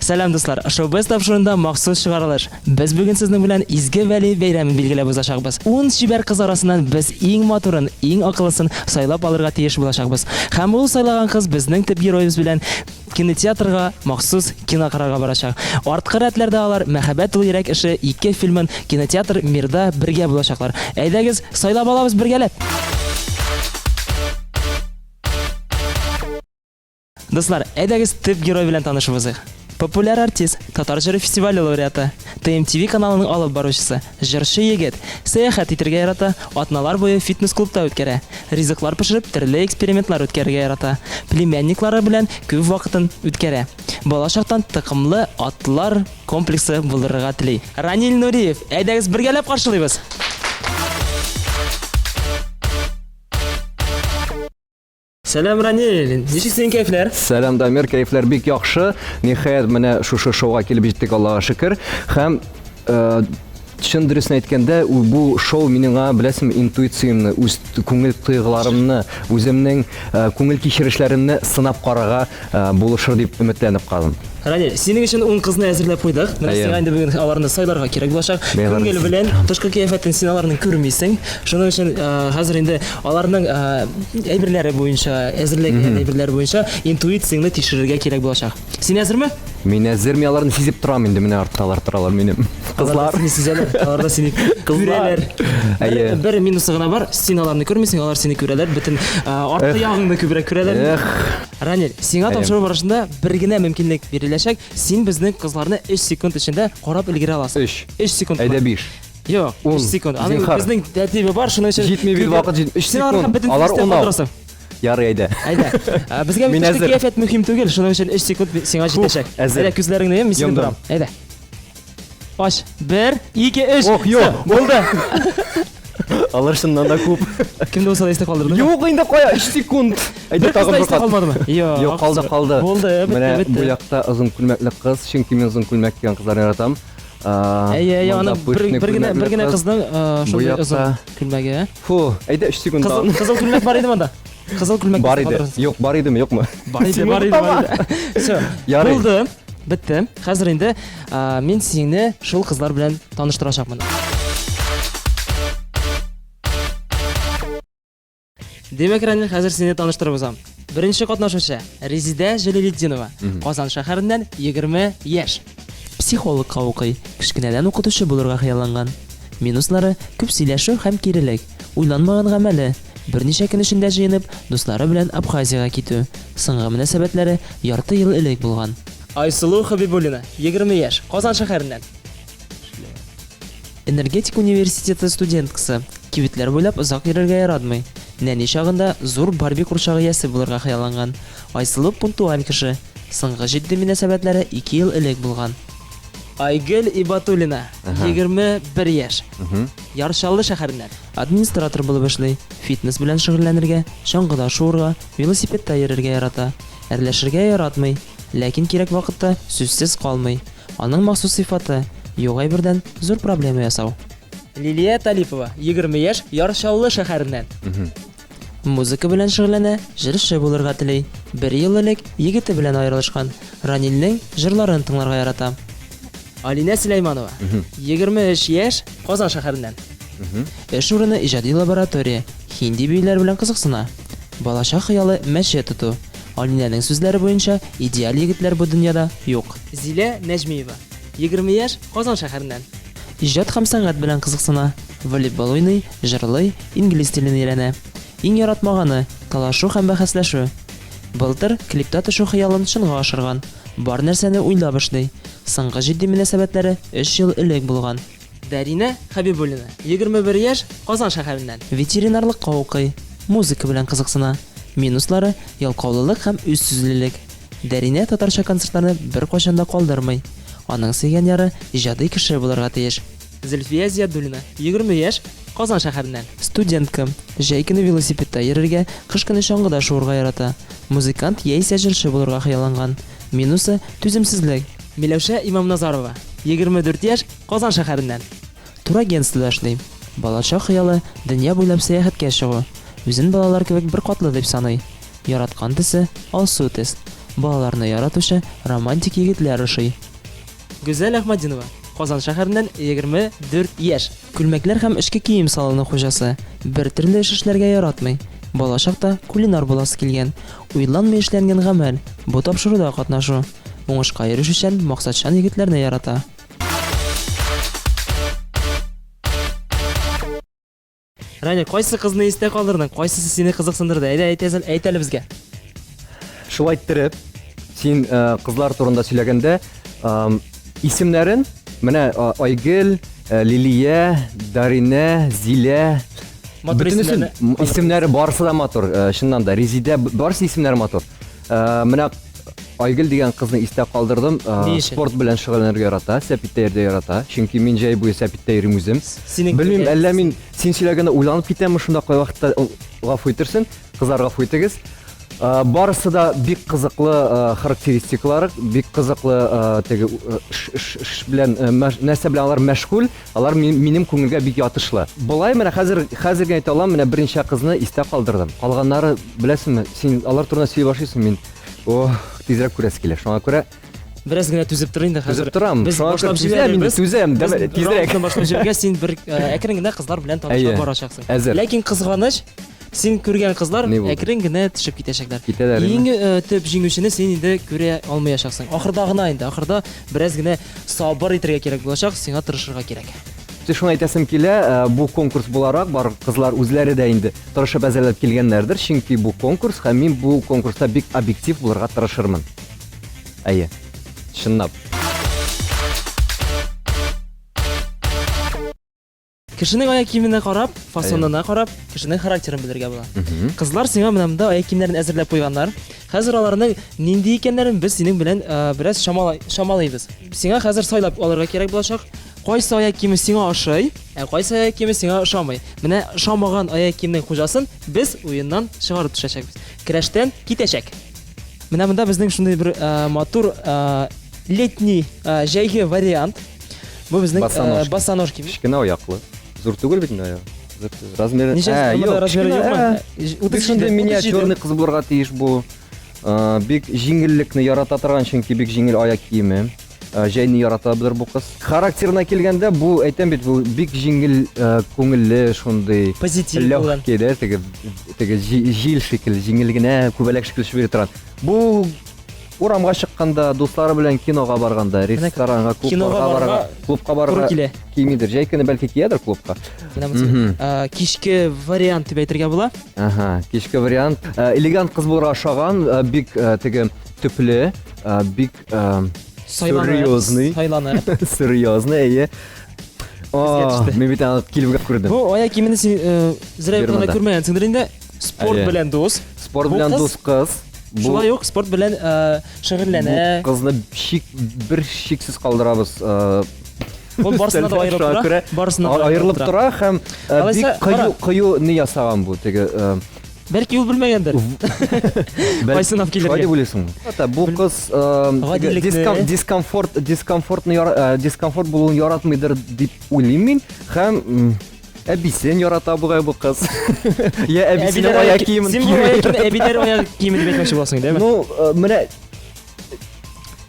Сәлам, дуслар! Шоу-без тапшыруында махсус чыгарылыш. Без бүген сезнең белән Изге Вәли бәйрәмен билгеләп узачакбыз. Ун чибәр кыз арасыннан без иң матурын, иң акыллысын сайлап алырга тиеш булачакбыз. Һәм ул сайлаган кыз безнең төп героебыз белән кинотеатрга махсус кино карарга барачак. Арткы рәтләрдә алар Мәхәббәт ул йөрәк эше 2 фильмын кинотеатр Мирда бергә булачаклар. Әйдәгез, сайлап алабыз бергәләп! Дуслар, әйдәгез төп герой белән танышып узыйк. Популяр артист, Татар җыры фестивале лауреаты, ТМТВ каналының алып баручысы, җырчы егет, сәяхәт итергә ярата, атналар буе фитнес-клубта үткәрә, ризыклар пешереп төрле экспериментлар үткәрергә ярата, племянниклары белән күп вакытын үткәрә. Бала чактан токымлы атлар комплексы булдырырга тели. Раниль Нуриев, әйдәгез бергәләп каршылыйбыз! Сәлам, Раниль! Ничек синең кәефләр? Сәлам, Дамир, кәефләр бик яхшы. Ниһаять, менә шушы шоуга килеп җиттек, Аллага шөкер. Һәм э, чын дөресен әйткәндә, бу шоу минеңа, беләсеңме, интуициямне, үз күңел тойгыларымны, үземнең э, күңел кичерешләремне сынап карарга э, булышыр дип өметләнеп калдым. Раниль, синең өчен ун кызны әзерләп куйдык. Менә сиңа инде бүген аларны сайларга кирәк булачак. Күңел белән, тышкы кыяфәтен син аларның күрмисең. Шуның өчен э, хәзер инде аларның э, әйберләре буенча, әзерләгән әйберләре буенча интуицияңне тикшерергә кирәк булачак. Син әзерме? Мин әзер, мин аларны сизеп торам инде, менә артта алар торалар минем. Кызлар. Сине сизәләр, алар да сине күрәләр. Әйе. Бер минусы гына бар, син аларны күрмисең, алар сине күрәләр, бөтен э, арткы ягыңны күбрәк күрәләр. Эх. Раниль, сиңа тапшыру барышында бер генә мөмкинлек биреләчәк. Син безнең кызларны 3 секунд эчендә карап өлгерә аласың. 3. 3 секунд. Әйдә 5. Юк, 3 секунд. Аның безнең тәртибе бар, шуның өчен Җитми бит вакыт җитми. 3 секунд. Алар 10. Ярый, әйдә. Әйдә. Безгә бит тышкы кыяфәт мөһим түгел, шуның өчен 3 секунд сиңа җитәчәк. Әйдә, күзләреңне йом, мин сине торам. Әйдә. Ач. 1, 2, 3. Ох, юк. Булды. Алар чыннан да күп. Кем дә булса да истә калдырдымы? Юк, инде кая 3 секунд. Әйдә тагын бер кат. Калмадымы? Юк. Юк, калды, калды. Булды, бетте, Менә бу якта озын күлмәкле кыз, чөнки мин озын күлмәк кигән кызларны яратам. Әйе, әйе, аны бер генә бер генә кызның шундый озын күлмәге. Фу, әйдә 3 секунд. Кызыл кызыл күлмәк бар иде монда. Кызыл күлмәк бар иде. Юк, бар идеме, юкмы? Бар иде, бар иде, бар иде. Всё. Булды. Бетте. Хәзер инде мин сине шул кызлар белән таныштырачакмын. Димәк, Ранил, хәзер сине таныштырып узам. Беренче катнашучы Резидә Җәләлетдинова, Казан шәһәреннән, 20 яшь. Психологка укый, кечкенәдән укытучы булырга хыялланган. Минуслары, күп сөйләшү һәм кирелек, уйланмаган гамәле, берничә көн эчендә җыенып, дуслары белән Абхазиягә китү, соңгы мөнәсәбәтләре ярты ел элек булган. Айсылу Хәбибуллина, 20 яшь, Казан шәһәреннән. Энергетик университеты студенткасы, кибетләр буйлап озак йөрергә яратмый. Нәни чагында зур Барби курчагы иясе булырга хыялланган. Айсылу пунктуаль кеше. Соңгы җитди мөнәсәбәтләре ике ел элек булган. Айгөл Ибатуллина, 21 яшь. Яр Чаллы шәһәреннән. Администратор булып эшли, фитнес белән шөгыльләнергә, чаңгыда шуырга, велосипедта йөрергә ярата. Әрләшергә яратмый, ләкин кирәк вакытта сүзсез калмый. Аның махсус сыйфаты, юк әйбердән зур проблема ясау. Лилия Талипова, 20 яшь, Яр Чаллы шәһәреннән. Музыка белән шөгыльләнә, җырчы булырга тели. Бер ел элек егете белән аерылышкан. Ранилнең җырларын тыңларга ярата. Алинә Сөләйманова, 23 яшь, Казан шәһәреннән. Эш урыны иҗади лаборатория, хинди биюләр белән кызыксына. Балачак хыялы мәче тоту. Алинәнең сүзләре буенча, идеаль егетләр бу дөньяда юк. Зилә Нәҗмиева, 20 яшь, Казан шәһәреннән. Иҗат һәм сәнгать белән кызыксына, волейбол уйный, җырлый, инглиз телен өйрәнә. Иң яратмаганы, талашу һәм бәхәсләшү. Былтыр клипта төшү хыялын чынга ашырган. Бар нәрсәне уйлап эшли. Соңгы җитди мөнәсәбәтләре өч ел элек булган. Дәринә Хәбибуллина, 21 яшь, Казан шәһәреннән. Ветеринарлыкка укый, музыка белән кызыксына. Минуслары, ялкаулылык һәм үзсүзлелек. Дәринә татарча концертларны беркайчан да калдырмый. Аның сөйгән яры иҗади кеше булырга тиеш. Зөлфия Зиядуллина, 20 яшь, Казан шәһәреннән. Студентка. Җәй көне велосипедта йөрергә, кыш көне чаңгыда шуырга ярата. Музыкант яисә җырчы булырга хыялланган. Минусы, түземсезлек. Миләүшә Имамназарова, 24 яшь, Казан шәһәреннән. Турагентствода эшли. Балачак хыялы, дөнья буйлап сәяхәткә чыгу. Үзен балалар кебек беркатлы дип саный. Яраткан төсе, алсу төс. Балаларны яратучы романтик егетләр ошый. Гүзәл Әхмәтдинова, Казан шәһәреннән, 24 яшь. Күлмәкләр һәм эчке кием салоны хуҗасы. Бер төрле эш эшләргә яратмый. Бала чакта кулинар буласы килгән. Уйланмый эшләнгән гамәл, бу тапшыруда катнашу. Уңышка ирешүчән, максатчан егетләрне ярата. Рания, кайсы кызны истә калдырдың? Кайсысы сине кызыксындырды? Әйдә, әйт, әйт әле безгә. Шулай иттереп, син э, кызлар турында сөйләгәндә, исемнәрен менә э, Айгөл, э, Лилия, Даринә, Зилә, бөтенесен исемнәре барысы да матур, чыннан да, Резидә, барысы исемнәре матур. Менә Айгөл дигән кызны истә калдырдым. Спорт белән шөгыльләнергә ярата, сәпиттә йөрергә ярата. Чөнки мин җәй буе сәпиттә йөрим үзем. Синең Белмим, әллә мин син сөйләгәндә уйланып китәмме шунда кайвакытта гафу итерсен. Кызлар гафу итегез. Барысы да бик кызыклы характеристикалары, бик кызыклы теге эш белән нәрсә белән алар мәшгуль, алар минем күңелгә бик ятышлы. Болай менә хәзер хәзер генә әйтә алам, менә берничә кызны истә калдырдым. Калганнары, беләсеңме, син алар турында сөйли башлыйсың, мин Ох, тизрәк күрәсе килә. Шуңа күрә Бераз генә түзеп тор инде хәзер. Түзеп торам. Без Шуңа башлап җибәрәбез. Түзәм, тизрәк. Раундны башлап җибәргәч, син бер э, әкрен генә кызлар белән таныша барачаксың. Әзер. Ләкин кызганыч, син күргән кызлар әкрен генә төшеп китәчәкләр. Китәләр. Иң э, төп җиңүчене син инде күрә алмаячаксың. Ахырда гына инде, ахырда бераз генә сабыр итәргә кирәк булачак, сиңа тырышырга кирәк. Шуны әйтәсем килә, э, бу конкурс буларак бар кызлар үзләре дә инде тырышып әзерләп килгәннәрдер, чөнки бу конкурс һәм мин бу конкурста бик объектив булырга тырышырмын. Әйе, чынлап. Кешенең аяк киеменә карап, фасонына карап, кешенең характерын белергә була. Кызлар сиңа менә монда аяк киемнәрен әзерләп куйганнар. Хәзер аларның нинди икәннәрен без синең белән э, бераз шамалыйбыз. Сиңа хәзер сайлап алырга кирәк булачак. Кайсы аяк киеме сиңа ошый, ә кайсы аяк киеме сиңа ошамый. Менә ошамаган аяк киемнең хуҗасын без уеннан чыгарып төшәчәкбез. Көрәштән китәчәк. Менә монда безнең шундый бер э, матур э, летний э, җәйге вариант. Бу безнең э, босоножки. Кечкенә аяклы. Зур түгел бит инде аягы. Зур түгел. Размеры. Ничә Ә, монда юк, размеры кечкенә, юкмы? ә. Бик шундый миниатюрный кыз булырга тиеш бу. Э, Бик җиңеллекне ярата торган, чөнки бик җиңел аяк киеме. Э, җәйне яратадыр бу кыз. Характерына килгәндә, бу әйтәм бит, бу бик җиңел э, күңелле шундый. Позитив булган. Легкий, да, теге теге җил шикелле, җиңел генә күбәләк шикелле очып йөри торган. Бу урамга чыкканда, дуслары белән кинога барганда, ресторанга, клубларга барырга, клубка барырга килә. Кимидер. Җәй көне бәлки киядер клубка. Менә монысы. Э, кичке вариант дип әйтергә була. Ага, кичке вариант. Элегант кыз булырга ошаган, бик теге төпле, бик серьезный. Сайланып. Серьезный, әйе. Мин бит аны килеп күрдем. Бу аяк киемене син зря гына күрмәгәнсеңдер инде. Спорт белән дус. Спорт белән дус кыз. Шулай ук спорт белән шөгыльләнә. Бу кызны шик бер шиксез калдырабыз. Ул барысына да аерылып тора. Барысына да аерылып тора һәм бик кыю кыю ни ясаган бу теге Бәлки ул белмәгәндер. Кайсын алып килергә. Шулай дип уйлыйсыңмы? Ата, бу кыз дискомфорт, дискомфортны дискомфорт булуын яратмыйдыр дип уйлыйм мин. Һәм әбисен ярата бугай бу кыз. Я әбисенең аяк киемен Син бу аяк киемен әбиләр аяк киеме дип әйтмәкче буласың, дәме? Ну, менә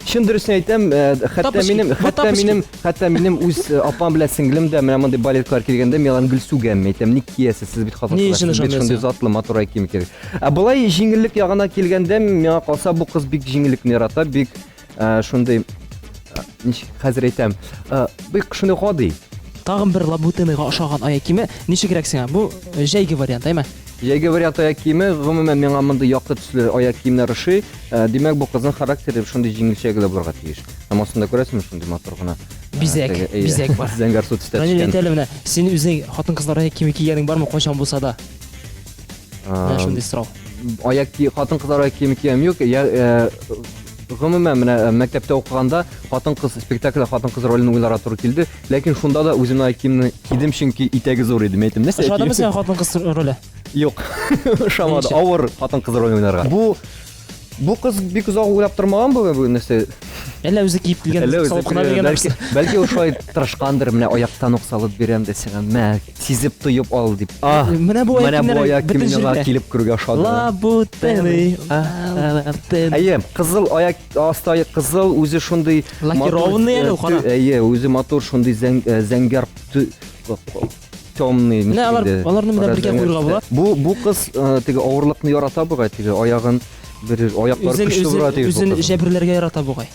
Чын дөресен әйтәм, э, хәтта минем, хәтта минем, хәтта минем үз э, апам белән сеңлем дә менә мондый балеткалар килгәндә мин аларны гел сүгәм, әйтәм, ник киясез, сез бит хатын-кызлар, сез бит шундый затлы матур кием кирәк. Ә болай җиңеллек ягына килгәндә, миңа калса бу кыз бик җиңеллекне ярата, бик э, шундый ничек хәзер әйтәм, бик шундый гади. Тагын бер лабутеныга ошаган аяк киеме ничегрәк сиңа? Бу җәйге вариант, әйме? Җәйге вариант аяк киеме, гомумән миңа мондый якты төсле аяк киемнәр ошый. Э, димәк, бу кызның характеры шундый җиңелчә генә булырга тиеш. Һәм астында күрәсеңме, шундый матур гына. Э, бизәк, теге, бизәк бар. Зәңгәр су төстә төшкән. Әйт әле менә, син үзең хатын-кызлар аяк киеме кигәнең бармы кайчан булса да? Менә шундый сорау. Аяк ки, хатын-кызлар аяк киеме кигәнем юк. Я, э, гомумән менә мәктәптә укыганда хатын-кыз спектакльдә хатын-кыз ролен уйнарга туры килде. Ләкин шунда да үземнең аяк киемне кидем, чөнки итәге зур иде. Мин әйтәм, нәрсә? Ошадымы сиңа хатын-кыз роле? Юк. Ошамады. Авыр хатын-кыз ролен уйнарга. Бу бу кыз бик озак уйлап тормаган бу бу нәрсә. Әллә үзе киеп килгән, Әллә үзе салып кына килгән, биргән бәлки, бәлки ул шулай тырышкандыр, менә аяктан ук салып бирәм дә сиңа, мә, сизеп тоеп ал дип. А, Менә бу аяк менә бу киемнәре аяк бөтен киеме миңа җирдә. килеп керүгә ошады. Лабутены. Лабутены. Әйе, кызыл аяк асты аяк кызыл, үзе шундый Лакированный әле ул, кара. Әйе, үзе матур шундый зәңгәр темный. Менә алар, аларны менә бергә куярга була. Бу бу кыз теге авырлыкны ярата бугай, теге аягын бер аяклары Үзен көчле үзен була теге. үзен җәберләргә ярата бугай.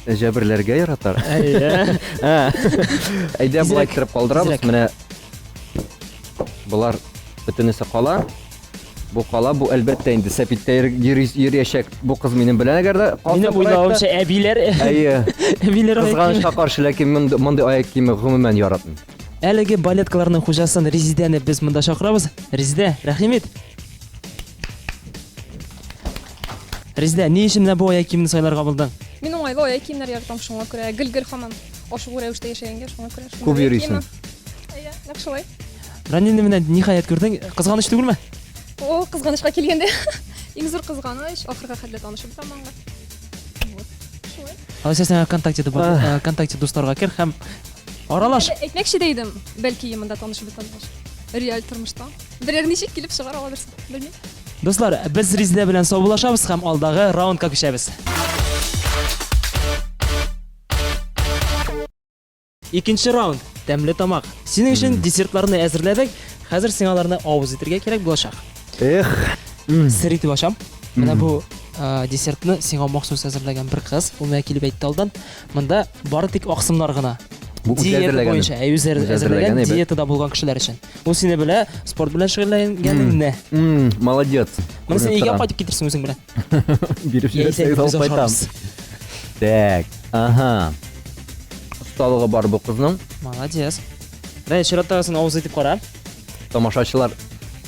Җәберләргә яратар. Әйе. Әйдә болай Тизрәк, иттереп калдырабыз. тизрәк. Менә болар бөтенесе кала. Бу кала, бу әлбәттә инде сәпиттә йөриячәк. Бу кыз минем белән әгәр дә калса Минем уйлавымча, әбиләр Әйе. әбиләр аяк киеме. Кызганычка каршы, ләкин мондый аяк киеме гомумән яратмыйм. Әлеге балеткаларның хуҗасын Резидәне без монда чакырабыз. Резидә, рәхим ит. Резидә, ни өчен менә бу аяк киемне сайларга булдың? Мин уңайлы аяк киемнәр яратам, шуңа күрә гел-гел һаман ашыгу рәвештә яшәгәнгә, шуңа күрә. шундый Күп аяк йөрисең. киеме. Әйе, нәкъ шулай. Ранилне менә ниһаять күрдең, кызганыч түгелме? О, кызганычка килгәндә. Иң зур кызганыч, ахырга хәтле танышып бетәм аңа. Вот. Шулай. Алайса сиңа ВКонтакте бар, ВКонтакте дусларга кер һәм аралаш. Әйтмәкче дә идем, бәлки монда танышып бетәм. Реаль тормышта. Берәр ничек килеп чыгар ала берсе, белмим. Дуслар, без Резидә белән саубуллашабыз һәм алдагы раундка күчәбез. Икенче раунд. Тәмле тамак. Синең өчен десертларны әзерләдек. Хәзер сиңа аларны авыз итәргә кирәк булачак. Эх. Сер итеп ачам. Менә бу десертны сиңа махсус әзерләгән бер кыз. Ул миңа килеп әйтте алдан. Монда бары тик аксымнар гына. Бу үзе Диета әзерләгән. буенча, әй, үзе Үзе әзерләгән әзерләгән әйбәт. диетада булган кешеләр өчен. Ул сине белә, спорт белән шөгыльләнгәнеңне. Молодец. Моны син өйгә кайтып китерсең үзең белән. Биреп Яисә җибәрсәгез без алып кайтам. ашарбыз. Так, ага. Осталыгы бар бу кызның. Молодец. Менә чираттагысын авыз итеп кара. Тамашачылар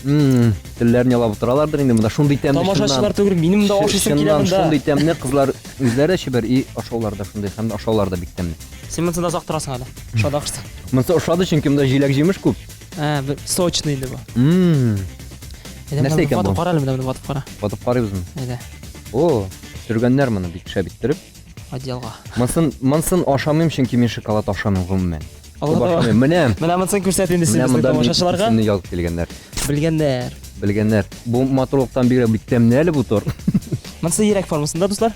телләрен ялап утыралардыр инде монда шундый тәмле. Тамашачылар түгел, минем дә ашыйсым килә Чыннан монда. шундый тәмле кызлар үзләре чибәр и ашаулар да шундый һәм ашаулар да бик тәмле. Син монысында озак торасың әле. Ошады ахрысы. Монысы ошады, чөнки монда җиләк-җимеш күп. Ә, бер сочный инде бу. Әйдә, Нәрсә менә икән Ватып бу? кара әле, менә моны ватып кара. Ватып карыйбызмы? Әйдә, О, төргәннәр моны бик шәп иттереп. отделга. Монысын, монысын ашамыйм, чөнки мин шоколад ашамыйм гомумән. Алла Күп таба. ашамыйм. Менә, Менә монысын күрсәт инде син менә безнең монда минем тамашачыларга. исемне язып килгәннәр. Белгәннәр. Белгәннәр. Бу матурлыктан бигрәк бик тәмле әле бу торт. Монысы йөрәк формасында, дуслар.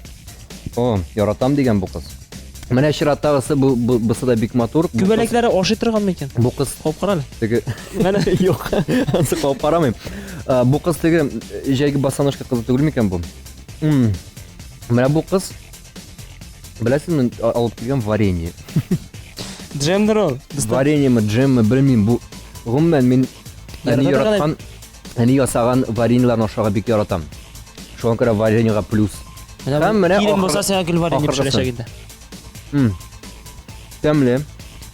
О, яратам дигән бу кыз. Менә чираттагысы бу, бу бусы да бик матур. Бу кыз- Күбәләкләре ашый торган микән? Бу кыз Кабып кара әле. теге Менә Юк, ансы кабып карамыйм. Ә, Бу кыз теге җәйге босоножка кызы түгел микән бу? М. Менә бу кыз беләсеңме, алып килгән варенье. Джемдер ул. Дуслар. Вареньеме, джемме, белмим. Бу гомумән мин әни Ярата торган яраткан, әни ясаган вареньеларны ашарга бик яратам. Шуңа күрә вареньега плюс. Менә Һәм менә килен ахыр- булса сиңа гел варенье ахыргысы. пешерәчәк инде. М. Тәмле,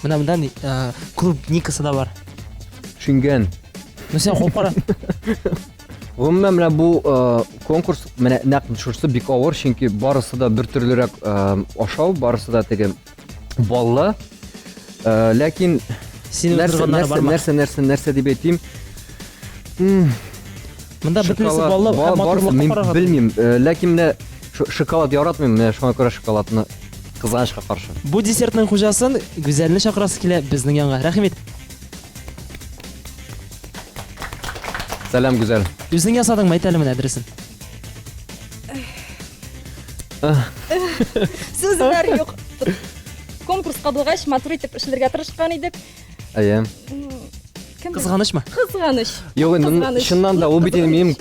Менә монда ни, клубникасы да бар. шиңгән. Ну син кабып кара. Гомумән менә бу конкурс менә нәкъ шушысы бик авыр, чөнки барысы да бер төрлерәк ашау, барысы да теге баллы. Ләкин Син нәрсә, уздырганнары нәрсә, бармы? нәрсә, нәрсә, нәрсә дип әйтим? Монда бөтенесе Шоколад, баллы һәм барысы, матурлыкка мин карарга. белмим. Ләкин менә шоколад яратмыйм, менә шуңа күрә шоколадны кызганычка каршы. Бу десертның хуҗасын Гүзәлне чакырасы килә безнең янга. Рәхим ит. Сәлам, Гүзәл. Үзең ясадыңмы, әйт әле менә дөресен. Сүзләр юк. Конкурска булгач, матур итеп эшләргә тырышкан идек. Әйе. Кем Кызганычмы? Кызганыч. Юк, инде Кызганыч. чыннан да ул бит инде минем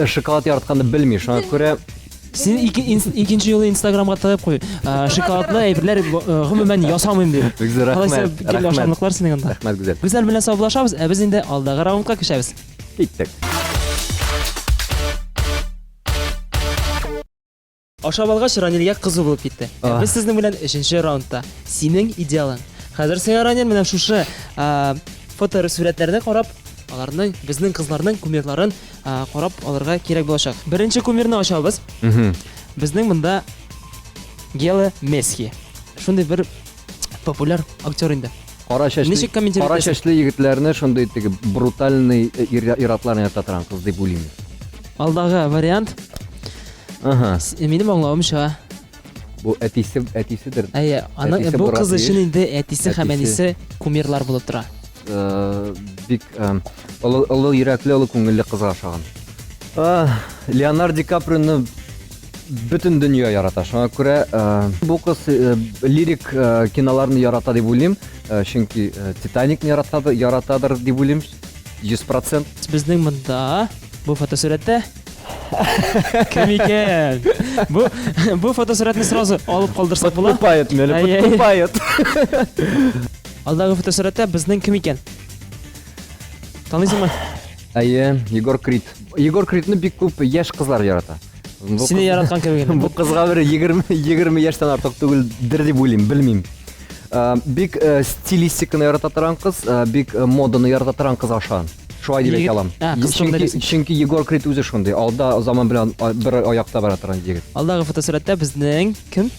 шоколад яратканны белми. Шуңа күрә Син икенче юлы Инстаграмга тыгып куй. Шоколадлы әйберләр гомумән ясамыйм дип. Бик зур Алайса рәхмәт. гел Рәхмәт. ашамлыклар синең анда. Рәхмәт, Гүзәл. Гүзәл белән саубуллашабыз, ә без инде алдагы раундка күчәбез. Киттек. Ашап алгач, Ранилгә кызу булып китте. Ә без сезнең белән өченче раундта. Синең идеалың. Хәзер сиңа, Ранил, менә шушы фотосурәтләрне карап, аларның, безнең кызларның кумирларын карап алырга кирәк булачак. Беренче кумирны ачабыз. Безнең монда Гела Месхи. Шундый бер популяр актер инде. Кара чәчле, Ничек комментировать кара итәсең? чәчле егетләрне шундый теге брутальный ир-атларны ярата торган кыз дип уйлыйм. Алдагы вариант. Ага. Минем аңлавымча. Бу әтисе, әтиседер. Әйе, аның Әтисе бу булырга кыз тиеш. өчен инде әтисе һәм Әтисе. әнисе кумирлар булып тора. Э, бик э, олы, олы йөрәкле, олы күңелле кызга ошаган. Леонардо Ди Каприоны бөтен дөнья ярата. Шуңа күрә э, бу кыз э, лирик э, киноларны ярата дип уйлыйм. Э, чөнки э, Титаникны яратады, яратадыр дип уйлыйм. 100%. Безнең монда бу фотосурәттә кем икән? Бу бу фотосурәтне сразу алып калдырсак була. Подкупает мине, Әй, әй. подкупает. Алдагы фотосурәттә безнең кем икән? Таныйсыңмы? Әйе, Егор Крид. Егор Кридны бик күп яшь кызлар ярата. Бу Сине кыз- яраткан кебек инде. Бу кызга бер 20 20 яшьтән артык түгелдер дип уйлыйм, белмим. Э, Бик э, стилистиканы ярата торган кыз, э, бик э, моданы ярата торган кыз ошаган. Шулай дип Егет- әйтә алам. А, кыз турында Чөнки дисең. чөнки Егор Крид үзе шундый, алда заман белән а, бер аякта бара торган егет. Алдагы фотосурәттә безнең кем?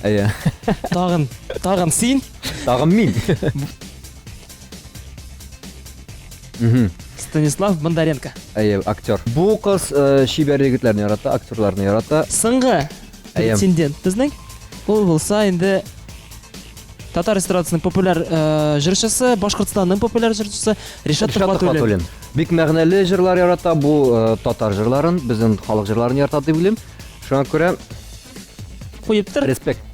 Әйе. Тагын, тагын син. Тагын мин. Мгм. Станислав Бондаренко. Әйе, актер. Бу кыз э, чибәр егетләрне ярата, актерларны ярата. Соңгы Әйе. претендент безнең. Ул булса инде татар эстрадасының популяр э, җырчысы, Башкортстанның популяр җырчысы Ришат Ришат Төхвәтуллин. Төхвәтуллин. Бик мәгънәле җырлар ярата бу э, татар җырларын, безнең халык җырларын ярата дип уйлыйм. Шуңа күрә Куеп тор. респект.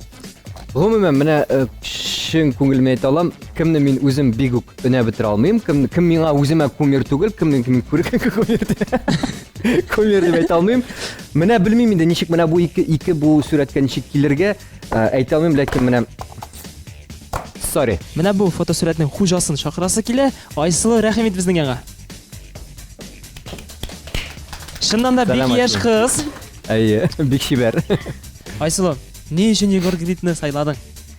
Гомумән, менә э, чын күңелемә әйтә алам, кемне мин үзем бик үк өнәп бетерә алмыйм, кем, кем миңа үземә кумир түгел, кемне мин күреп кумир дип- кумир дип әйтә алмыйм. Менә белмим инде ничек менә бу ике ике бу сурәткә ничек килергә э, әйтә алмыйм, ләкин менә Sorry. Менә бу фотосурәтнең хуҗасын чакырасы килә. Айсылу, рәхим ит безнең янга. Чыннан да бик Сәлам, яшь Айсылу. кыз. Әйе, бик чибәр. Айсылу, ни өчен Егор Кридны сайладың?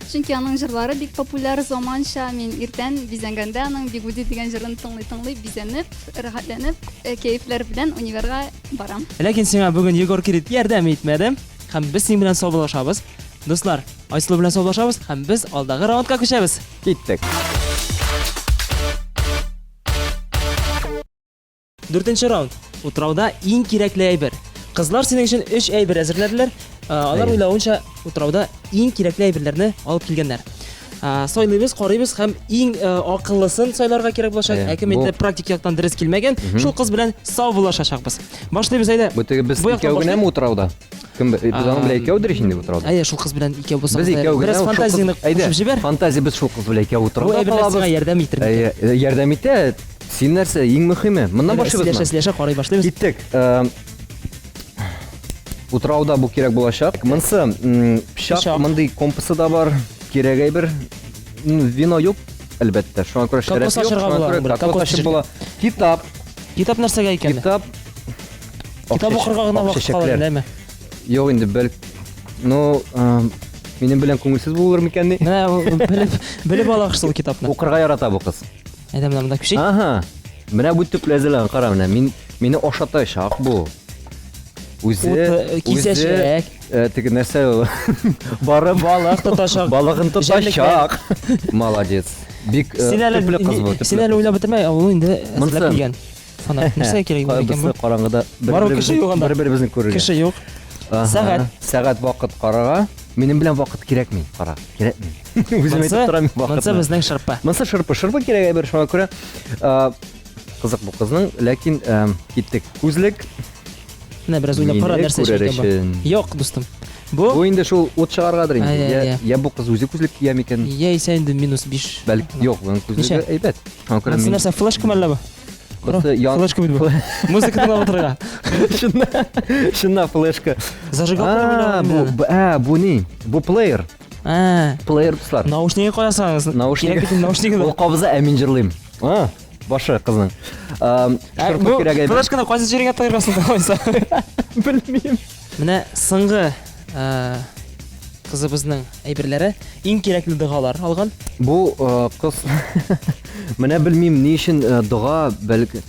Чөнки аның җырлары бик популяр, заманча. Мин иртән бизәнгәндә аның Бигуди дигән җырын тыңлый-тыңлый бизәнеп, рәхәтләнеп, э, кәефләр белән универга барам. Ләкин сиңа бүген Егор Крид ярдәм итмәде. Һәм без синең белән саубуллашабыз. Дуслар, Айсылу белән саубуллашабыз һәм без алдагы раундка күчәбез. Киттек. Дүртенче раунд. Утрауда иң кирәкле әйбер. Кызлар синең өчен өч әйбер әзерләделәр. Э, Алар Әйе. уйлавынча, утрауда иң кирәкле әйберләрне алып килгәннәр. Э, Сайлыйбыз, карыйбыз һәм иң э, акыллысын сайларга кирәк булачак. Әйе, Ә кем инде бу- практик яктан дөрес килмәгән, шул кыз белән саубуллашачакбыз. Башлыйбыз әйдә. Бу теге без Бу яктан икәү генәме башлыйк. утрауда? Кем без аның белән икәүдер ич инде утрауда. Әйе, шул кыз белән икәү булсак. Без икәү генә. Бераз шул кыз- фантазияңне Әйдә, кушып җибәр. Фантазия без шул кыз белән икәү Бу утрауда әйберләр калабыз. сиңа ярдәм итер. Әйе, э, ярдәм итә. Син нәрсә, иң мөһиме. Моннан Сөйләшә, башлыйбызмы? сөйләшә, карый башлыйбыз. Киттек. Э, Утрауда бу кирәк булачак. Монсы м, пычак, Пычак. мондый компасы да бар. Кирәк әйбер. М, Вино юк, әлбәттә. Шуңа күрә шәраб Кокос юк. ачарга Шуңа була күрә аның белән, кокос кокос ачып була. Китап, Китап нәрсәгә икән? китап. Китап укырга гына вакыт кала Чәчәкләр. әйме? Юк инде бәл Ну, э, минем белән күңелсез булыр микән ни? Менә ул белеп белеп алак шул китапны. Укырга ярата бу кыз. Әйдә менә монда күчик. Ага. Менә бу төпле әзерләгән, кара менә. Мин мине ашатачак бу. Үзе, Ут, э, кисәчәк. үзе, э, теге нәрсә ул? Барып Балык тотачак. Балыгын тотачак. Молодец. Бик э, Син әле төпле кыз бу. төпле син әле кыз. уйлап бетермә, ул инде Монысы. әзерләп килгән. Фонарь. Нәрсәгә кирәк булыр икән бу? Кайбысы караңгыда Барыбер кеше юк анда. Бер-беребезне күрергә. Кеше юк. Ага. Сәгать. Сәгать вакыт карарга. Минем белән вакыт кирәкми, кара. Кирәкми. Үзем әйтеп торам Монсы вакытны. безнең шырпы. Монсы шырпы, шырпы кирәк әйбер, шуңа күрә э, кызык бу кызның, ләкин э, киттек. Күзлек Менә бераз уйлап кара Мине нәрсә күрер икән бу. өчен. Юк, дустым. Бу Бу инде шул ут чыгаргадыр инде. Ай, ай, Я, ай. я бу кыз үзе күзлек кия микән? яисә инде минус 5. Бәлки юк, буның күзлеге Ничә? әйбәт. Шуңа күрә Монсы мин нәрсә, флешка мәллә бу? Бусы ян- Флешка бит бу. Музыка тыңлап утырырга. Чыннан, чыннан флешка. Зажигалка А, бу, бу- ә, бу ни? Бу плеер. А, Плеер дуслар. наушнигы куясың. Наушник. Кирәк бит инде наушнигы. Ул кабыза, ә мин җырлыйм. А, башы кызның. Ам, Ә, Шырпы бу кирәк әйбер. Флешканы кайсы җиргә тыгырасың алайса? Белмим. Менә соңгы э, кызыбызның әйберләре иң кирәкле догалар алган. Бу э, кыз менә белмим ни өчен э, дога бәлки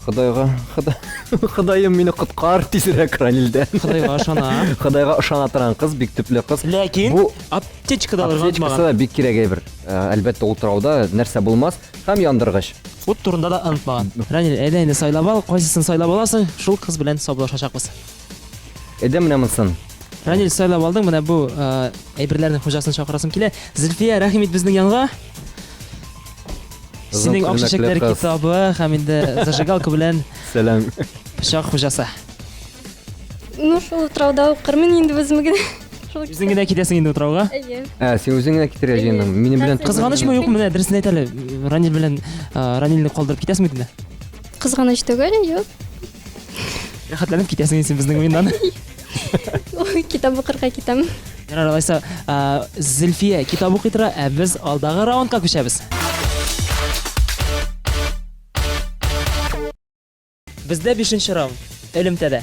Ходайга, Хода, Ходаем мине коткар тизрәк Ранилдән. Ходайга ышана. Ходайга ышана торган кыз, бик төпле кыз. Ләкин Бу аптечка да алырга аптечкасы онытмаган. да бик кирәк әйбер. Э, Әлбәттә, утрауда нәрсә булмас һәм яндыргыч. Ут турында да онытмаган. Ранил, әйдә инде сайлап ал, кайсысын сайлап аласың, шул кыз белән саубуллашачакбыз. Әйдә менә монысын. Ранил, сайлап алдың, менә бу э, әйберләрнең хуҗасын чакырасым килә. Зөлфия, рәхим ит безнең янга. Озын Синең ак күлмәкле чәчәкләр кыз. китабы һәм инде зажигалка белән Сәлам. пычак хуҗасы. Ну, шул утрауда укырмын инде үзем генә. Шул Үзең генә китәсең инде утрауга. Әйе. Ә, син үзең генә китергә җыендың. Минем белән Кызганычмы юкмы менә дөресен әйт әле. Ранил белән э, Ранилне калдырып китәсеңме инде? Кызганыч түгел, юк. Рәхәтләнеп китәсең инде син безнең уеннан. Китап укырга китәм. Ярар, алайса, э, Зөлфия китап укый тора, ә без алдагы раундка күчәбез. Бездә бишенче раунд. Элемтәдә.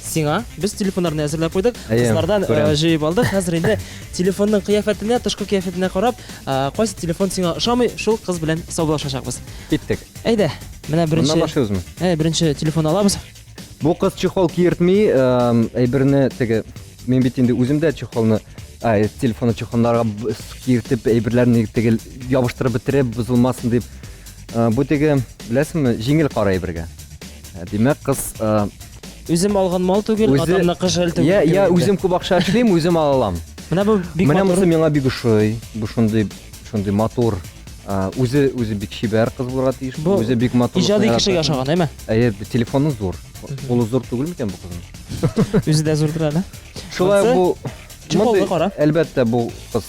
Сиңа без телефоннарны әзерләп куйдык. Әйе, Кызлардан күрәм. э, җыеп алдык. Хәзер инде телефонның кыяфәтенә, тышкы кыяфәтенә карап, э, кайсы телефон сиңа ошамый, шул кыз белән саубуллашачакбыз. Киттек. Әйдә, менә беренче Моннан башлыйбызмы? Ә, беренче телефон алабыз. Бу кыз чехол киертми, эм, әйберне теге мин бит инде үзем дә чехолны ә, телефонны чехолларга киертеп әйберләрне теге ябыштырып бетереп бозылмасын дип. Э, бу теге, беләсеңме, җиңел карый әйбергә. Э, Димәк, кыз э, Үзем алган мал түгел, Үзе- атамныкы жәл түгел. Я, я инде. үзем күп акча эшлим, үзем ала алам. Менә бу бик Менә матур. монысы миңа бик ошый. Бу шундый шундый матур. Э, Үзе үзе бик чибәр кыз булырга тиеш. Бу Үзе бик матур. Иҗади кешегә ошаган, әйме? Әйе, телефоны зур. Кулы зур түгел микән бу кызның? Үзе дә зурдыр әле. Шулай Монысы бу чехолны мондый- кара. Әлбәттә, бу кыз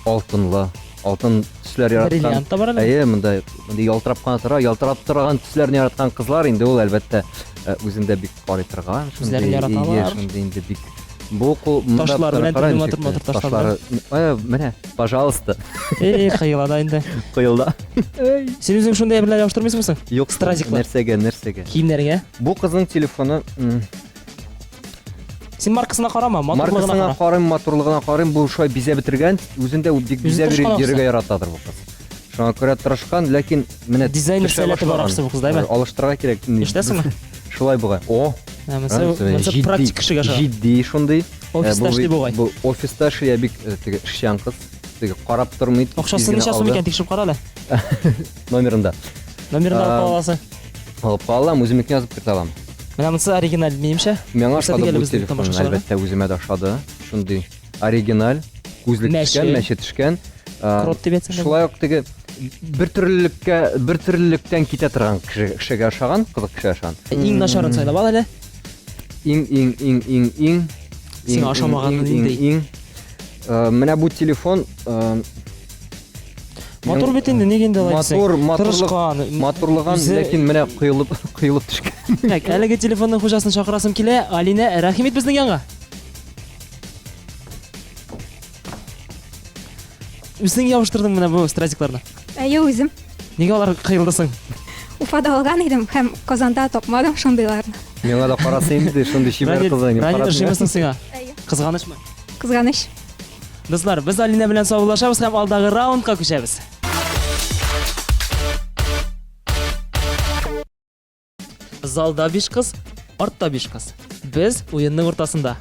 алтынлы, алтын төсләр яраткан. Бриллиант та бар әле. Әйе, монда монда ялтырап кына тора, ялтырап торган төсләрне яраткан кызлар инде ул әлбәттә э, үзендә бик карый торган, Үзләрен шундый, яраталар. ие, шундый инде бик бу кул монда Ташлар белән кара төрле ничек, матур-матур ташлар ташлары. Э, менә, пожалуйста, Эй, кыела да инде. коелды. Син үзең шундый әйберләр ябыштырмыйсыңмы соң? Юк, Стразиклар. Нәрсәгә, нәрсәгә? Киемнәргә. Бу кызның телефоны м, Син маркасына карама, матурлыгына Маркасына кара. карыйм, матурлыгына карыйм, бу шулай бизәп бетергән, үзендә ул бик Үзе бизәп тырышкан йөрергә ахрысы. яратадыр бу кыз. Шуңа күрә тырышкан, ләкин менә Дизайнер төшә сәләте бар башлаган. ахрысы бу кызда, әйме? Алыштырырга кирәк. Ишетәсеңме? Шулай бугай. О, Ә, Монысы монысы җитди, практик кешегә ошаган. Җитди шундый. Офиста Э, бу эшли бит- бугай. Бу офиста эшли, бик э, теге эшчән кыз. Теге карап тормый. тиз Акчасы генә ничә сум алды. икән тикшереп кара әле. Номерында. Номерын алып А, кала аласың. Алып кала алам, үземнекен язып кертә алам. Менә монысы оригиналь минемчә. Миңа Күрсәтик ошады әле бу безнең телефон, тамашачыларга. әлбәттә, үземә дә ошады. Шундый оригиналь, күзлек Мәче. төшкән, мәче төшкән. Э, Крот дип әйтсәң дә Шулай ук теге бер төрлелеккә, бер төрлелектән китә торган кеше, кешегә ошаган, кызык кешегә ошаган. Иң начарын сайлап ал әле. Иң иң иң иң иң Сиңа иң, ошамаганы иң, иң, нинди? Иң. Э, Менә бу телефон э, Матур бит инде, нигә инде алай дисең? Матур, матурлык, Тырышкан. матурлыган, Үзе- ләкин менә коелып, коелып төшкән. Так, әлеге телефонның хуҗасын чакырасым килә. Алинә, рәхим ит безнең янга. Үзең ябыштырдың менә бу стразикларны. Әйе, үзем. Нигә алар кыелды соң? Уфада алган идем һәм Казанда тапмадым шундыйларны. Миңа да караса инде, шундый чибәр Ранил, кыз. инде, Ранил карап- ошыймы соң сиңа? Әйе. Кызганычмы? Кызганыч. Дуслар, без Алинә белән саубуллашабыз һәм алдагы раундка күчәбез. Залда биш кыз, артта биш кыз. Без уенның уртасында.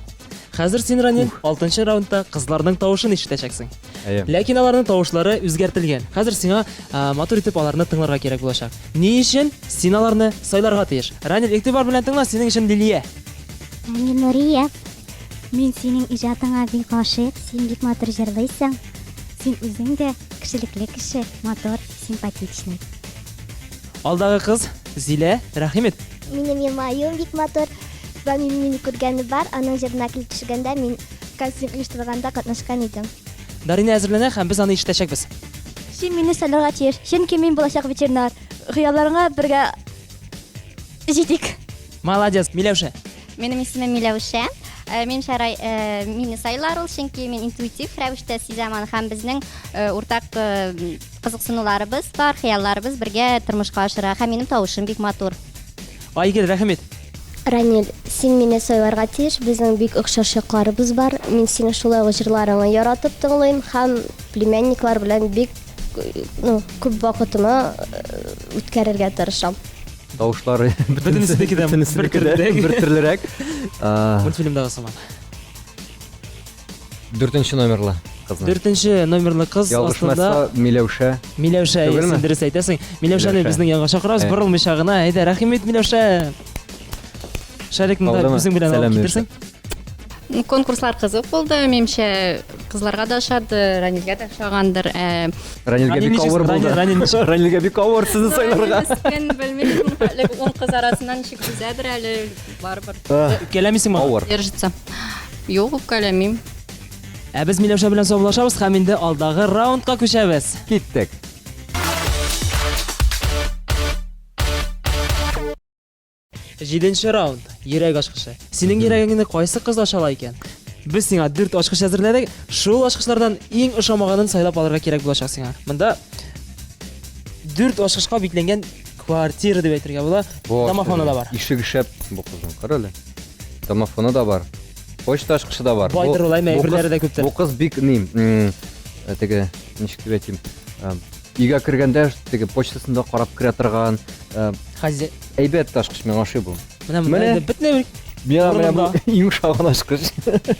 Хәзер син, Ранил, 6 раундта кызларның тавышын ишетәчәксең. Әйе. Ләкин аларның тавышлары үзгәртелгән. Хәзер сиңа а, матур итеп аларны тыңларга кирәк булачак. Ни өчен син аларны сайларга тиеш? Ранил, игътибар белән тыңла, синең өчен Лилия. Ранил Нуриев, мин синең иҗатыңа бик гашыйк, син бик матур җырлыйсың. Син үзең дә кешелекле кеше, матур, симпатичный. Алдагы кыз Зилә, рәхим ит. Минем елмаюым бик матур. Рамил мине күргәне бар, аның җырына клип төшергәндә мин кастинг оештырганда катнашкан идем. Дарина әзерләнә һәм без аны ишетәчәкбез. Син мине сайларга тиеш, чөнки мин булачак ветеринар. Хыялларыңа бергә җитик. Молодец, Миләүшә. Минем исемем Миләүшә. Э, Мин шарай э, мине сайлар ул, чөнки мин интуитив рәвештә сизәм аны һәм безнең э, уртак э, кызыксынуларыбыз бар, хыялларыбыз бергә тормышка ашыра һәм минем тавышым бик матур. Айгөл, рәхим ит. Ранил, син мине сайларга тиеш, безнең бик охшаш якларыбыз бар. Мин синең шулай ук җырларыңны яратып тыңлыйм һәм племянниклар белән бик ну, күп вакытымны э, үткәрергә тырышам. Тавышлары Бөтенесенеке дә бөтенесенеке дә бер төрлерәк. бер төрлерәк. А, Мультфильмдагы сыман. Дүртенче номерлы кызның. Дүртенче номерлы кыз астында Ялгышмаса, Миләүшә. Миләүшә, Түгелме? син дөрес әйтәсең. Миләүшәне Миләүшә. безнең янга чакырабыз, Ә. борылмыйча гына. Әйдә, рәхим ит, Миләүшә. Шарикны да Алдымы? үзең белән алып Сәлам, китерсең. Ну, конкурслар кызык булды, минемчә, кызларга да ошады, Ранилгә дә ошагандыр. Ә, Ранилгә Ранил бик ничек- авыр Ранил- булды. Ранил ничек? Ранилгә бик авыр сезне сайларга. Мин белмим, әле ун кыз арасыннан ничек түзәдер әле, барыбер Үпкәләмисеңме? Авыр. держится. Юк, үпкәләмим. Ә без Миләүшә белән саубуллашабыз һәм инде алдагы раундка күчәбез. Киттек. Җиденче раунд. Йөрәк ачкычы. Синең йөрәгеңне кайсы кыз ача ала икән? Без сиңа дүрт ачкыч әзерләдек. Шул ачкычлардан иң ошамаганын сайлап алырга кирәк булачак сиңа. Монда дүрт ачкычка бикләнгән квартира дип әйтергә була. Домофоны да бар. Ишек шәп бу кызның, кара әле. Домофоны да бар. Почта ачкычы да бар. Байдыр Бу- ул, әмма бу кыз- әйберләре дә күптер. Бу кыз бик ни, м, теге, ничек дип әйтим, өйгә кергәндә теге почтасында карап керә торган, Хәзер әйбәт ачкыч миңа ошый бу. менә монда Менә. инде бөтенләй бер Миңа менә бу Урынында. иң ошаган ачкыч.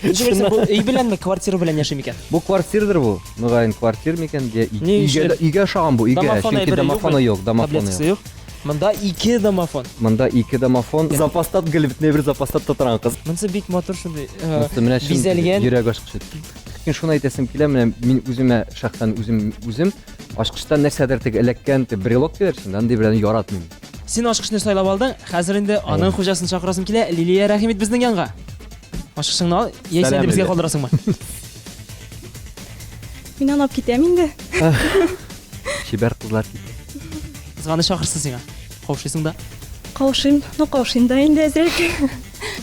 Ничек әйтсәм, бу өй беләнме, квартира белән яши микән? Бу квартирадыр бу. Мөгаен квартир микән? Де- Ни Өйгә өчен? өйгә ошаган бу, өйгә. Домофон Чөнки әйбере юк домофоны бит. юк, домофоны Таблеткасы юк. юк. Монда ике домофон. Монда ике домофон. Запаста гел бөтенләй бер запаста тоторган кыз. Монысы бик матур шундый. Монысы менә чын Бизәлгән. йөрәк ачкычы. Мин шуны әйтәсем килә, менә мин үземә шәхсән үзем үзем ачкычтан нәрсәдер теге эләккән теге брелок диләр шунда, андый белән яратмыйм. Син ачкычны сайлап алдың, хәзер инде аның хуҗасын чакырасым килә. Лилия, рәхим ит безнең янга. Ачкычыңны ал, яисә Сәлам, инде безгә Лилия. калдырасыңмы? Мин аны алып китәм инде. Чибәр кызлар китә. Кызганыч ахрысы сиңа. Каушыйсың да. Каушыйм, ну каушыйм да инде әзрәк.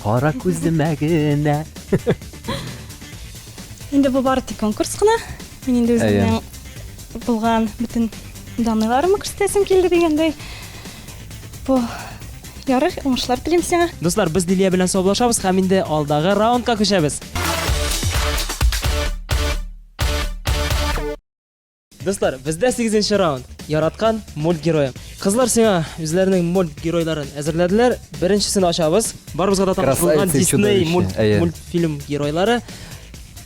Кара күземә генә. Инде бу бары тик конкурс кына. Мин инде үземнең булган бөтен данныйларымны күрсәтәсем килде дигәндәй. Бу ярый, уңышлар телим сиңа. Дуслар, без Лилия белән саубуллашабыз һәм инде алдагы раундка күчәбез. Дуслар, бездә 8 раунд. Яраткан мульт герое. Кызлар сиңа үзләренең мульт геройларын әзерләделәр. Беренчесен ачабыз. Барыбызга да таныш булган Красавица и Disney чудовище. мульт, Әйе. мультфильм геройлары.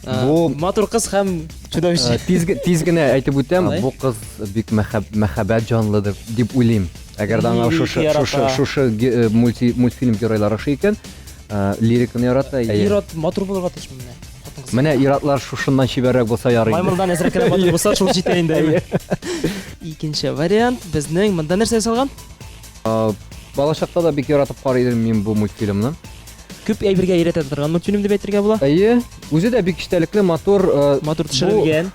Бу- матур кыз һәм чудовище. Тиз тиз генә әйтеп үтәм, Алай. бу кыз бик мәхәббәт җанлыдыр дип уйлыйм. Әгәр дә аңа Лирика шушы ярата. шушы шушы мульти мультфильм геройлары ошый икән, лириканы ярата. Әйе. Ир-ат матур булырга тиеш менә. Хатын-кыз. Менә ир-атлар шушыннан чибәррәк булса ярый. инде. Маймылдан әзрәк кенә матур булса, шул җитә инде. Икенче вариант безнең монда нәрсә ясалган? Балачакта да бик яратып карый идем мин бу мультфильмны. Күп әйбергә өйрәтә торган мультфильм дип әйтергә була. Әйе, үзе дә бик эчтәлекле, матур, Матур төшерелгән.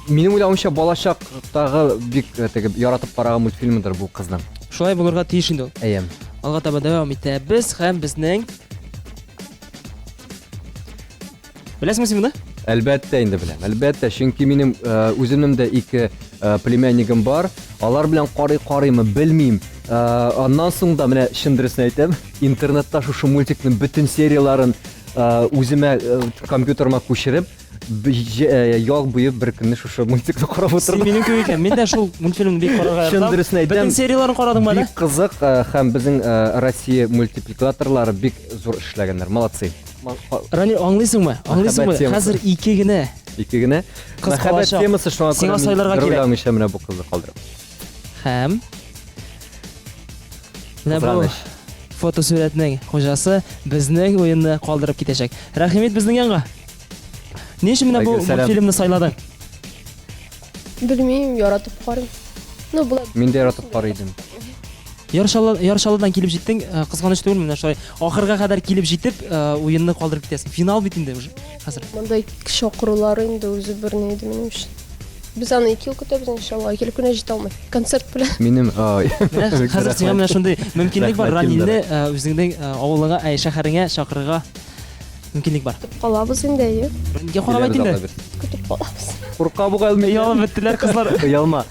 Минем уйлавымча, балачактагы бик теге яратып караган мультфильмдыр бу кызның. Шулай булырга тиеш инде ул. Әйе. Алга таба дәвам итәбез һәм безнең Беләсеңме син моны? Әлбәттә инде беләм. Әлбәттә, чөнки минем үземнең дә ике племяннигым бар. Алар белән карый-карыймы, белмим. Аннан соң да менә чын дөресен әйтәм, интернетта шушы мультикның бөтен серияларын үземә компьютерыма күчереп, ял буе бер көнне шушы мультикны карап Син утырдым. минем кебек икән. Мин дә шул мультфильмны бик карарга Чын яратам. дөресен әйтәм. Бөтен серияларын карадыңмы әле? Бик кызык һәм безнең Россия мультипликаторлары бик зур эшләгәннәр. Молодцы. Ранил, аңлыйсыңмы? Аңлыйсыңмы? Мәхәббәт темасы. Хәзер ике генә. Ике генә. Кыз Мәхәббәт калачак. темасы шуңа Сиңа күрә мин сайларга бер кирәк. уйламыйча менә бу кызны калдырам. Һәм менә бу Кызганыч. фотосурәтнең хуҗасы безнең уенны калдырып китәчәк. Рәхим ит безнең янга. Ни өчен менә бу Алейкум сәлам. мультфильмны сайладың? Белмим, яратып карыйм. Ну, болай Мин дә яратып карый идем. Яр Чаллы, Яр Чаллыдан килеп җиттең, кызганыч түгел менә шулай ахырга кадәр килеп җитеп, уенны калдырып китәсең. Финал бит инде уже хәзер. Мондай чакырулар инде үзе бер ни иде минем өчен. Без аны ике ел көтәбез, иншалла, килеп кенә җитә алмый. Концерт белән. Минем ай. Менә Бик хәзер сиңа менә рәхмәт. шундый мөмкинлек бар, Рәхмәт, Ранилне үзеңнең авылыңа, әй, шәһәреңә чакырырга мөмкинлек бар. Көтеп калабыз инде, әйе. Ранилгә карап әйт Киләбез, инде. Алла бирсен. Көтеп калабыз. Курка бугай алмый. Оялып беттеләр кызлар. Оялма.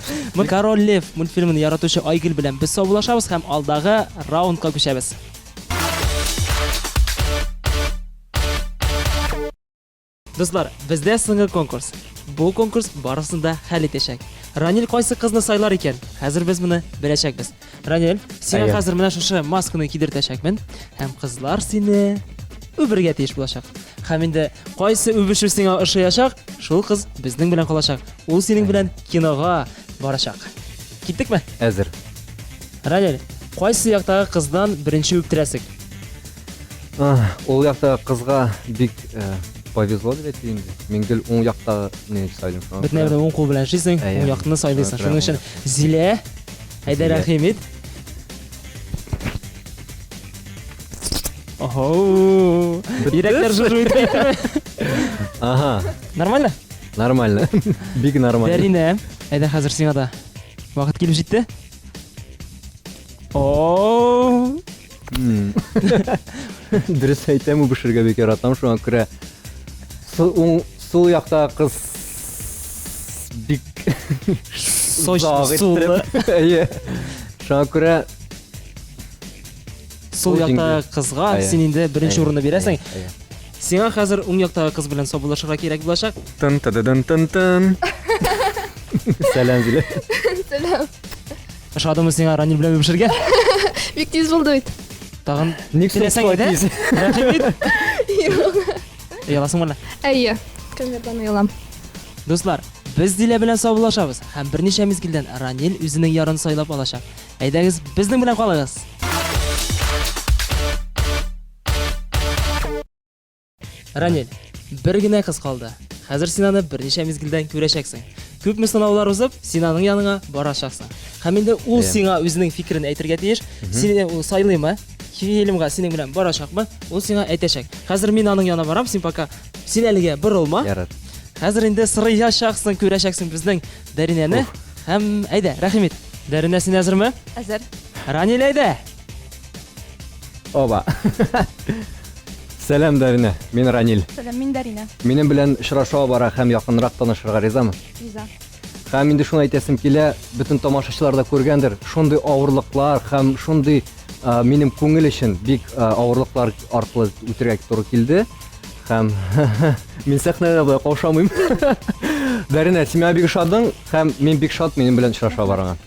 Король Лев мультфильмын яратучы Айгөл белән без саубуллашабыз һәм алдагы раундка күчәбез. Дуслар, бездә соңгы конкурс. Бу конкурс барысын да хәл итәчәк. Ранил кайсы кызны сайлар икән? Хәзер без моны беләчәкбез. Ранил, сиңа Әйе. хәзер менә шушы масканы кидертәчәкмен һәм кызлар сине үбергә тиеш булачак. Һәм инде кайсы үбешү сиңа ошаячак, шул кыз безнең белән калачак. Ул синең белән кинога барачак. Киттекме? Әзер. Ранил, кайсы яктагы кыздан беренче үптерәсең? Ул якта кызга бик э, повезло дип әйтик инде. Мин гел уң яктагы не сайлыйм. Шуңа Бөтен әйбердә уң кул белән эшлисең, уң якны сайлыйсың. Шуның өчен Зилә, әйдә рәхим ит. Охо! Йөрәкләр жужу итеп киттеме? Ага. Нормально? Нормально. Бик нормально. Дәринә, әйдә хәзер сиңа да вакыт килеп җитте. О! Дөрес әйтәм, үбешергә бик яратам, шуңа күрә сул, сул якта кыз бик сочно сулы. Әйе. Шуңа күрә Сул якта кызга син инде беренче урынны бирәсең. Сиңа хәзер уң яктагы кыз белән саубуллашырга кирәк булачак. Тын тыдыдын тын тын. Сәлам, Зилә. Сәлам. Ошадымы сиңа Ранил белән үбешергә? Бик тиз булды бит. Тагын Ник теләсәң әйдә. Рәхим ит. Ояласыңмы әллә? Әйе, камерадан оялам. Дуслар, без Дилә белән саубуллашабыз һәм берничә мизгелдән Ранил үзенең ярын сайлап алачак. Әйдәгез, безнең белән калыгыз. Ранил, бер генә кыз калды. Хәзер син аны берничә мизгелдән күрәчәксең. Күпме сынаулар узып, син аның яныңа барачаксың. Һәм инде ул сиңа үзенең фикерен әйтергә тиеш. Сине ул сайлыймы? Фильмга синең белән барачакмы? Ул сиңа әйтәчәк. Хәзер мин аның янына барам, син пока син әлегә борылма. Ярар. Хәзер инде сырыячаксың, күрәчәксең безнең Дәринәне. Һәм әйдә, рәхим ит. Дәринә, син әзерме? Әзер. Ранил, әйдә! Оба. Сәлам, Дәринә. Мин Ранил. Сәлам, мин Дәринә. Минем белән очрашуга бара һәм якынрак танышырга ризамы? Риза. Һәм инде шуны әйтәсем килә, бөтен тамашачылар да күргәндер, шундый авырлыклар һәм шундый минем күңел өчен бик авырлыклар аркылы үтергә туры килде. Һәм мин сәхнәдә болай каушамыйм. Дәринә, син миңа бик ошадың һәм мин бик шат минем белән очраша барыңа.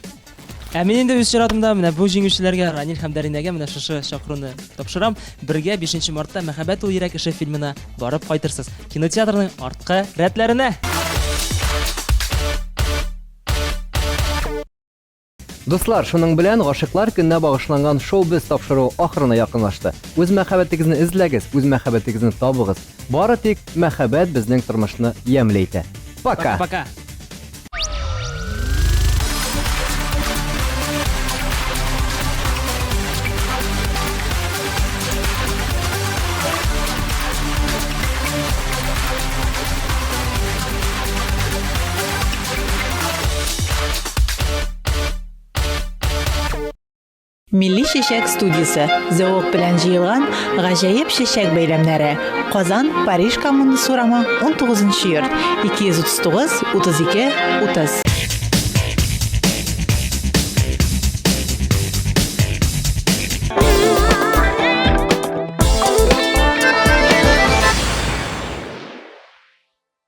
Ә мин инде үз чиратымда менә бу җиңүчеләргә Ранил һәм Дәринәгә менә шушы чакыруны тапшырам. Бергә 5 мартта Мәхәббәт ул йөрәк эше фильмына барып кайтырсыз. Кинотеатрның арткы рәтләренә. Дуслар, шуның белән Гашыйклар көненә багышланган шоу без тапшыруы ахырына якынлашты. Үз мәхәббәтегезне эзләгез, үз мәхәббәтегезне табыгыз. Бары тик мәхәббәт безнең тормышны ямьле итә. Пока. Пока. Милли чәчәк студиясе зәвык белән җыелган гаҗәеп чәчәк бәйләмнәре. Казан, Париж коммунасы урамы, 19 нчы йорт, 239 32 30.